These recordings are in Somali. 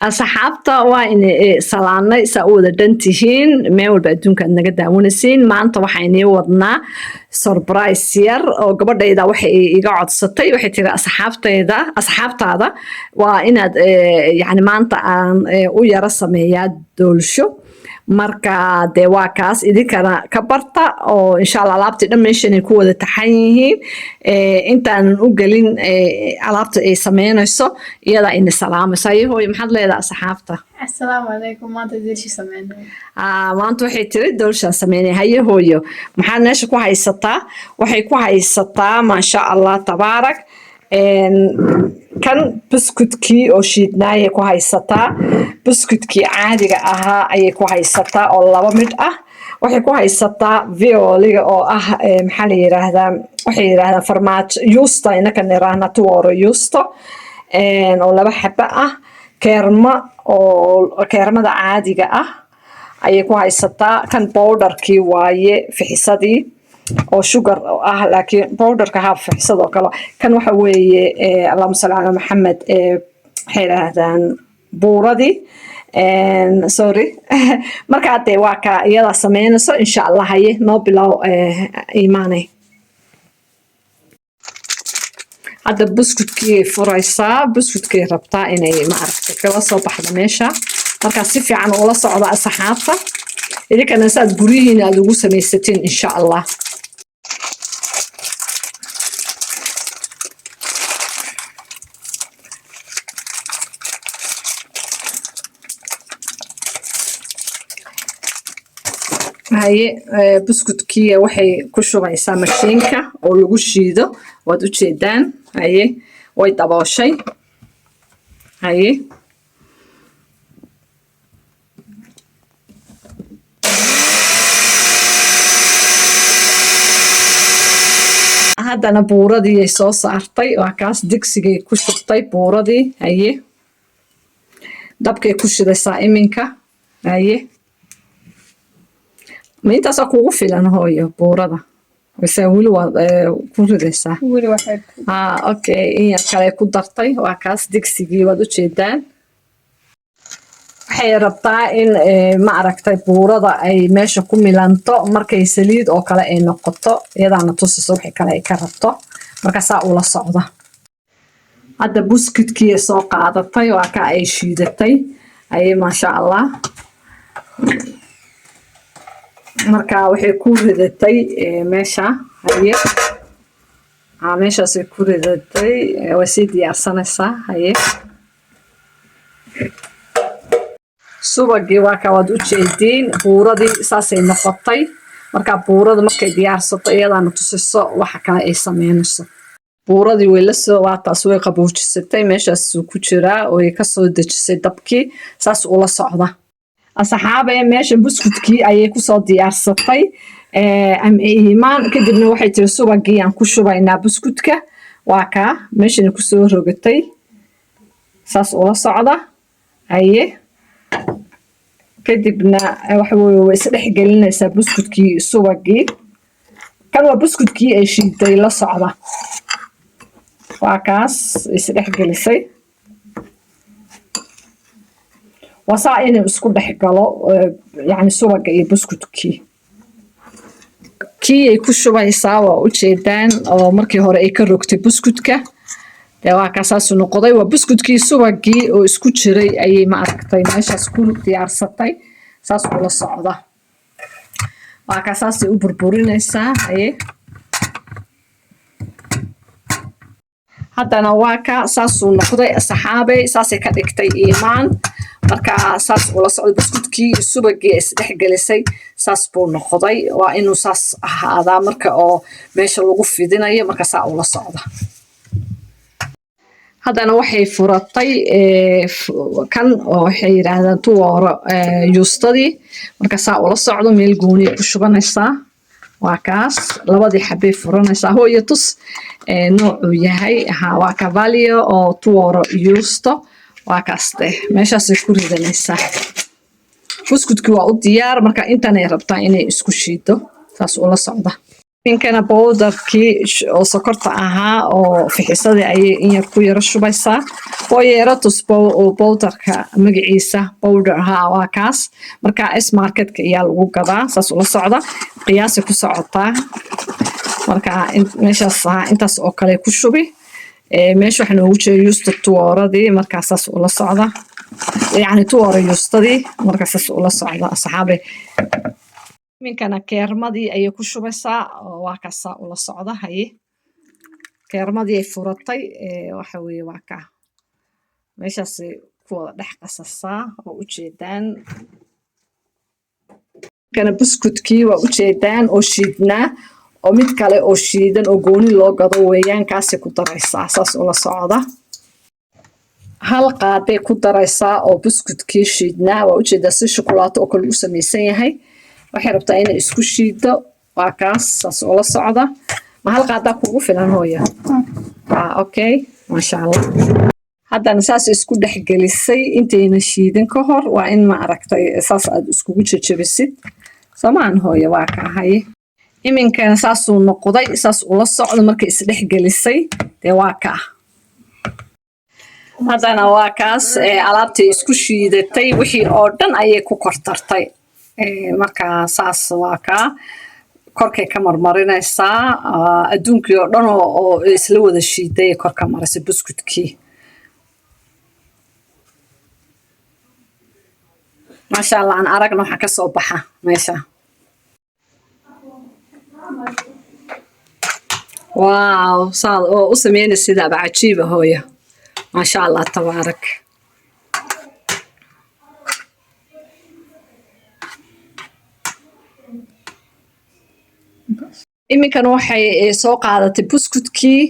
Asxaabta, waa inay salaanay. Saa u wada dhan tihiin, meel walba adduunka aad naga daawanaysiin. Maanta waxaa inii wadnaa surprise yar oo gabadhayda waxay iga codsatay. Waxay tiri, "Asxaabtayda, asxaabtaada waa inaad yani maanta aan u yara sameeyaa doolsho." Marka dee waa kaas, idinkana ka barta oo insha Allah alaabtii dhan meeshan ay ku wada taxan yihiin. Intaanan u gelin alaabta ay sameynayso, iyadaa ina salaamayso. Haye hooyo, maxaad leedahay asxaabta? Asalaamu calaykum. Maanta doolshi sameynay. Maanta waxay tiri doolshaan sameynay. Haye hooyo, maxaad meesha ku haysataa? Waxay ku haysataa, maasha Allah tabaarak, kan buskudkii oo shiidnaayay ku haysataa, buskudkii caadiga ahaa ayay ku haysataa oo laba midh ah. Waxay ku haysataa violiga oo ah, maxaa la yiraahdaa, waxay yiraahdaan farmaajo yuusta, inaka niraahna tuoro yuusto, oo laba xabo ah. Keerma oo keermada caadiga ah ayay ku haysataa. Kan powderkii waaye, fixisadii oo sugar oo ah, laakiin powderka haa fixisad oo kale. Kan waxa weeye, allahuma salli calaa Maxamed, waxay yidhaahdaan buuradii, sorry. Markaa dee waa ka iyadaa sameynayso insha Allah. Haye, noo bilow, Iimaanay. Hadda buskudkii furaysaa, buskudkay rabtaa inay maaragtay kala soo baxdo meesha. Markaa si fiican ula socda asxaabta, idinkana saad guryihiina aad ugu samaysatiin insha Allah. Haye, buskudkii waxay ku shubaysaa mashiinka oo lagu shiido, waad ujeedaan. Haye, way dabooshay. Haye, haddana buuradii ay soo saartay, waa kaas, digsigay ku shubtay buuradii. Haye, dabkay ku shidaysaa iminka. Haye, ma intaasaa kugu filan hooyo buurada, mise weli waad ku ridaysaa? Weli waxay Ha, okay, in yar kale ku dartay. Waa kaas digsigii, waad ujeedaan. Waxay rabtaa in ma aragtay buurada ay meesha ku milanto, markay saliid oo kale ay noqoto. Iyadaana tusiso wixii kale ay ka rabto. Marka saa ula socda. Hadda buskudkii soo qaadatay, waa ka ay shiidatay. Aye, maasha Allah. Marka waxay ku ridatay meesha. Haye, meeshaasay ku ridatay, way sii diyaarsanaysaa. Haye, subagii waa ka, waad ujeediin, buuradii saasay noqotay. Marka buurada markay diyaarsato, iyadaana tusiso waxa kale ay sameynayso. Buuradii way lasoo, waa taas, way qaboojisatay, meeshaasuu ku jiraa, way kasoo dejisay dabkii. Saas ula socda asxaabe. Meesha buskudkii ayay kusoo diyaarsatay Iimaan. Kadibna waxay tiri, "Subagii aan ku shubaynaa buskudka." Waa kaa meeshana kusoo rogatay. Saas ula socda. Haye, kadibna waxa weye way isdhex gelinaysaa buskudkii subagii. Kan waa buskudkii ay shiiday, la socda. Waa kaas, isdhex gelisay. Waa saa inuu isku dhex galo, yani subaga iyo buskudkii. Kii ay ku shubaysaa waa ujeedaan, oo markii hore ay ka rogtay buskudka. Dee waa kaa, saasuu noqday. Waa buskudkii subagii oo isku jiray ayay ma aragtay meeshaas ku diyaarsatay. Saas ula socda. Waa kaa, saasay u burburinaysaa. Haye, haddana waa ka saasuu noqday saxaabey, saasay ka dhigtay Iimaan. Marka saas ula socday, buskudkii subagii ay isdhex gelisay saas buu noqday. Waa inuu saas ahaadaa marka oo meesha lagu fidinayo. Marka saa ula socda. Haddana waxay furatay kan oo waxay yidhaahdaan tuwooro yuustadii. Marka saa ula socdo, meel gooniya ku shubanaysaa. Waa kaas, labadii xabay furanaysaa. Hooyo, tus noocuu yahay. Ha, waa cavalio oo tuoro yuusto. Waa kaas deh, meeshaasay ku ridanaysaa. Buskudkii waa u diyaar. Marka intanay rabtaa inay isku shiido. Saas ula socda. Ninkana bowdarkii oo sokorta ahaa oo fixisadii ayay in yar ku yaro shubaysaa. Booyeero tus bowdarka magaciisa bowdar ahaa waa kaas. Marka S marketka ayaa lagu gadaa, saas ula socda, qiyaasi ku socotaa. Marka meeshaas ahaa intaas oo kale ku shubi. Meesha waxaa noogu jira yuusta tuwooradii, markaa saas ula socda, yacni tuwoora yuustadii, markaa saas ula socda asxaabe. Iminkana keermadii ayay ku shubaysaa oo waa kaasaa ula socda. Haye, keermadii ay furatay, waxa weeye waa kaa meeshaasay ku wada dhex qasasaa oo ujeedaan. Kana buskutkii waa ujeedaan oo shiidnaa oo mid kale oo shiidan oo gooni loo gado weeyaan, kaasay ku daraysaa, saas ula socda. Hal qaaday ku daraysaa oo buskutkii shiidnaa, waa ujeedaa si shukulaato oo kale u samaysan yahay. Waxay rabtaa inay isku shiido, waa kaas, saas ula socda. Ma hal qaadaa kugu filan hooya? Okay, maasha Allah. Haddana saas isku dhex gelisay intayna shiidin ka hor, waa in ma aragtay saas aad iskugu jejebisid somaan hooya? Waa ka haye, iminkana saasuu noqday, saas ula socdo. Markay isdhex gelisay dee waa kaa. Haddana waa kaas, alaabtii isku shiidatay wixii oo dhan ayay ku kortartay. Marka saas waa kaa korkay ka marmarinaysaa. Adduunkii oo dhan oo isla wada shiiday kor ka marisay buskutkii. Maasha Allah, aan aragna waxa ka soo baxa meesha. Waaw, saad oo u sameynaysa sidaaba cajiiba hooya, maasha Allah tabaarak. Iminkan waxay soo qaadatay buskutkii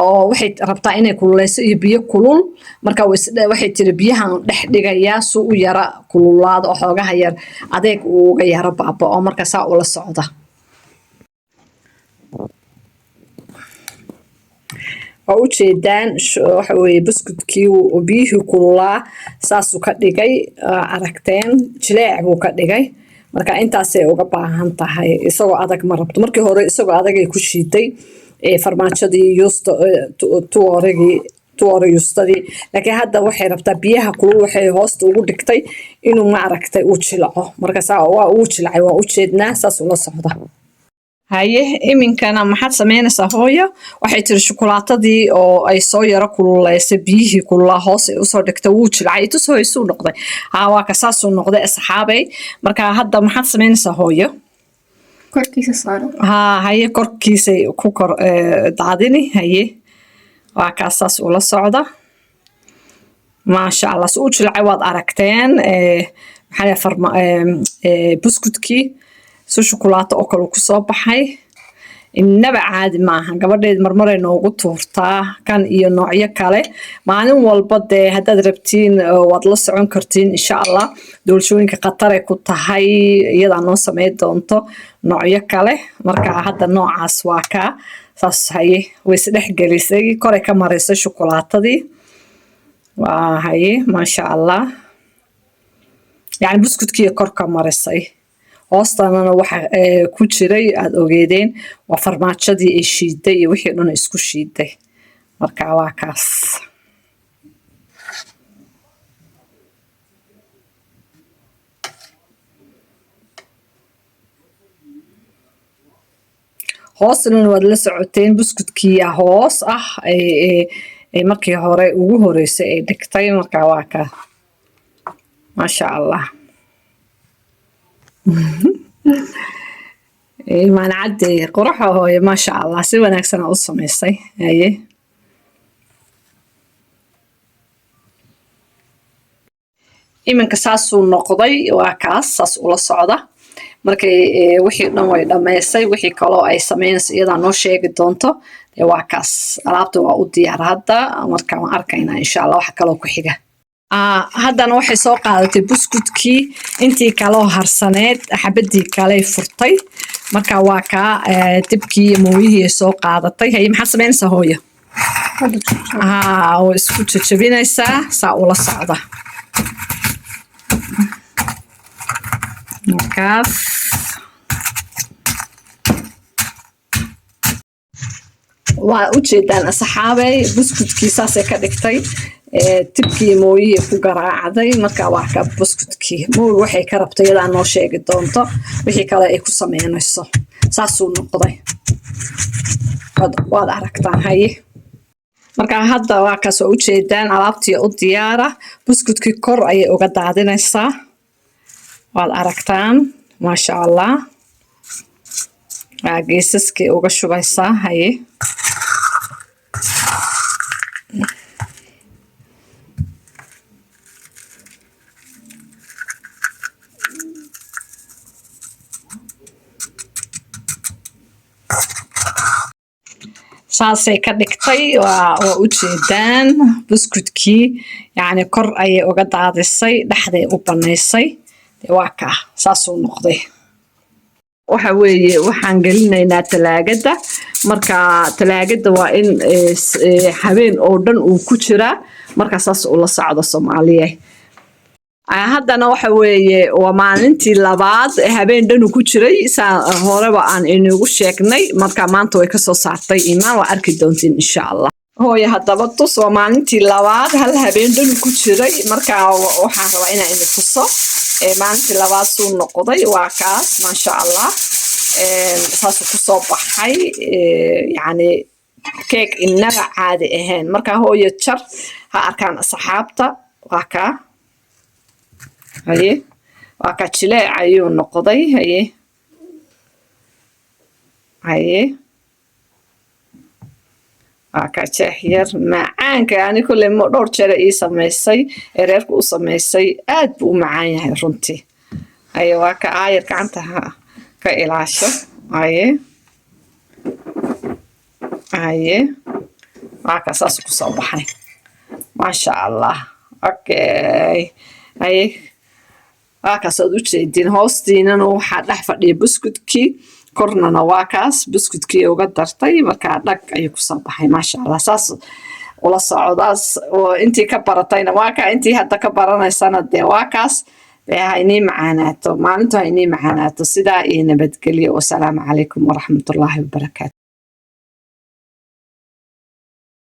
oo waxay rabtaa inay kululeyso iyo biyo kulul. Marka waxay tiri biyahan dhex dhigayaa si u yara kululaado oo xoogaha yar adeeg uu uga yara baaba'o. Marka saa ula socda, waa ujeedaan waxa weeye buskutkii biyihii kululaa saasuu ka dhigay, aragteen, jileec buu ka dhigay. Marka intaasay uga baahan tahay, isagoo adag ma rabto. Markii hore isagoo adagay ku shiiday farmaajadii yuusta, tuwoorigii, tuwoore yuustadii, laakiin hadda waxay rabtaa biyaha kulul waxay hoosta ugu dhigtay inuu ma aragtay uu jilaco. Marka saa waa uu jilcay, waa ujeednaa, saas ula socda. Haye, iminkana maxaad samaynaysaa hooyo? Waxay tiri shukulaatadii oo ay soo yaro kululeysay biyihii kululaa hoos ay usoo dhigtay, wuu jilcay, itus hooysuu noqday. Haa, waa ka saasuu noqday asxaabay. Marka hadda maxaad samaynaysaa hooyo? Korkiisa saaro. Haa, haye, korkiisay ku kor daadini. Haye, waa kaas, saas ula socda. Maasha Allah, si u jilcay waad aragteen. Maxaa la farma buskutkii si shukulaato oo kale kusoo baxay, innaba caadi maaha. Gabadheed marmaray noogu tuurtaa kan iyo noocyo kale maalin walba. Dee haddaad rabtiin waad la socon kartiin insha Allah. Doolshooyinka khataray ku tahay, iyadaa noo sameyn doonto noocyo kale. Marka hadda noocaas waa kaa saas. Haye, way isdhex gelisay, koray ka marisay shukulaatadii. Waa haye, maasha Allah, yacni buskutkii kor ka marisay, hoostanana waxa ku jiray aada ogeedeen waa farmaajadii ay shiiday iyo wixii dhan isku shiiday. Marka waa kaas. Hoosnana waad la socoteen, buskudkiiya hoos ah ee markii hore ugu horeysay ay dhigtay. Marka waa ka, maasha Allah. Imaan cadde quruxa hooyo, maasha Allah, si wanaagsan aa u samaysay. Haye, iminka saasuu noqday, waa kaas, saas ula socda. Markay wixii dhan way dhammaysay, wixii kaloo ay samaynayso iyadaa noo sheegi doonto. Dee waa kaas, alaabta waa u diyaar hadda. Marka waan arkaynaa insha Allah waxa kaloo ku xiga. Haddana waxay soo qaadatay buskutkii intii kaloo harsaneed, xabadii kaley furtay. Marka waa kaa, dibkii iyo mooyihii ay soo qaadatay. Haye, maxaad samaynaysaa hooyo? Hadda jajab. Haa, oo isku jajabinaysaa, saa ula socda. Markaas Waa ujeedaan, asxaabey, buskudkii saasay ka dhigtay. Tibkii mooyihii ku garaacday. Marka waa ka buskudkii. Mooy waxay ka rabtay iyadaa noo sheegi doonto wixii kale ay ku sameynayso. Saasuu noqday, waad aragtaan. Haye, marka hadda waa kaas, waa ujeedaan, alaabtii u diyaara. Buskudkii kor ayay uga daadinaysaa, waad aragtaan, maasha Allah. Waa geesaskii uga shubaysaa. Haye, saasay ka dhigtay. Waa ujeedaan, buskudkii yacni kor ayay uga daadisay, dhexday u banaysay. Waa kaa, saasuu noqday. Waxa weeye, waxaan gelinaynaa talaagada. Marka talaagada waa in habeen oo dhan uu ku jiraa. Marka saas ula socdo, Soomaaliya. Haddana waxa weeye waa maalintii labaad ee habeen dhan uu ku jiray, saa horeba aan inagu sheegnay. Marka maanta way kasoo saartay Iimaan, waa arki doontiin insha Allah. Hooye, haddaba tus. Waa maalintii labaad, hal habeen dhan ku jiray. Marka waxaan rabaa inaan ini tuso maalintii labaad suu noqday. Waa kaas, maasha Allah, saasuu kusoo baxay. Yacni keeg inaba caadi ahayn. Marka hooyo, jar, ha arkaan asxaabta. Waa kaa. Haye, waa kaa, jileec ayuu noqday. Haye, haye, waa kaa, jeex yar macaanka. Ani kolley dhowr jeer ii samaysay ee reerku u samaysay, aad buu u macaan yahay runtii. Haye, waa ka. Aayar gacanta ha ka ilaasho. Haye, haye, waa ka, saas kusoo baxay, maasha Allah. Okay, haye, waa kaas, aad ujeedin. Hoostiinana waxaa dhex fadhiya buskudkii, kornana waa kaas buskudkii uga dartay. Markaa dhag ayuu kusoo baxay, maasha Allah. Saas ula socdaas oo intii ka baratayna waa kaa, intii hadda ka baranaysana dee waa kaas. Dee ha inii macaanaato maalintu, ha inii macaanaato. Sidaa iyo nabadgelyo. Wasalaamu calaykum waraxmatullaahi wabarakaatu.